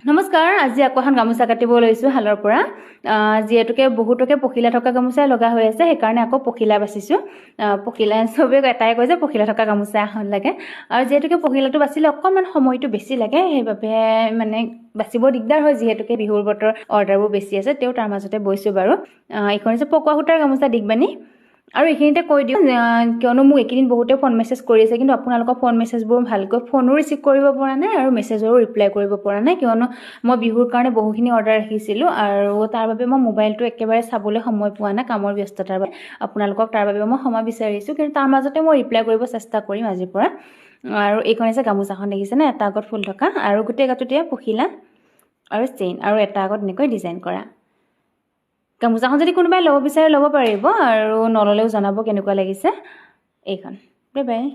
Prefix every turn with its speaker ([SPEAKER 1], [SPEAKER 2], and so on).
[SPEAKER 1] নমস্কাৰ, আজি আকৌ এখন গামোচা কাটিব লৈছোঁ শালৰ পৰা। যিহেতুকে বহুতকে পখিলা থকা গামোচাই লগা হৈ আছে, সেইকাৰণে আকৌ পখিলা বাচিছোঁ। পখিলা চবেই এটাই কয় যে পখিলা থকা গামোচা এখন লাগে। আৰু যিহেতুকে পখিলাটো বাচিলে অকণমান সময়টো বেছি লাগে, সেইবাবে মানে বাচিব দিগদাৰ হয়। যিহেতুকে বিহুৰ বতৰ, অৰ্ডাৰবোৰ বেছি আছে, তেওঁ তাৰ মাজতে বৈছোঁ বাৰু। এইখন হৈছে পকোৱা সূতাৰ গামোচা দিগবানি। আৰু এইখিনিতে কৈ দিওঁ, কিয়নো মোক এইকেইদিন বহুতে ফোন মেছেজ কৰি আছে, কিন্তু আপোনালোকৰ ফোন মেছেজবোৰ ভালকৈ ফোনো ৰিচিভ কৰিব পৰা নাই আৰু মেছেজৰো ৰিপ্লাই কৰিব পৰা নাই, কিয়নো মই বিহুৰ কাৰণে বহুখিনি অৰ্ডাৰ ৰাখিছিলোঁ আৰু তাৰ বাবে মই মোবাইলটো একেবাৰে চাবলৈ সময় পোৱা নাই কামৰ ব্যস্ততাৰ বাবে। আপোনালোকক তাৰ বাবে মই সময় বিচাৰিছোঁ, কিন্তু তাৰ মাজতে মই ৰিপ্লাই কৰিব চেষ্টা কৰিম আজিৰ পৰা। আৰু এইখন হৈছে গামোচাখন, দেখিছেনে? এটা আগত ফুল থকা আৰু গোটেই গাটোতে পখিলা আৰু চেইন আৰু এটা আগত এনেকৈ ডিজাইন কৰা। গামোচাখন যদি কোনোবাই ল'ব বিচাৰে, ল'ব পাৰিব আৰু নল'লেও জনাব কেনেকুৱা লাগিছে এইখন। Bye bye.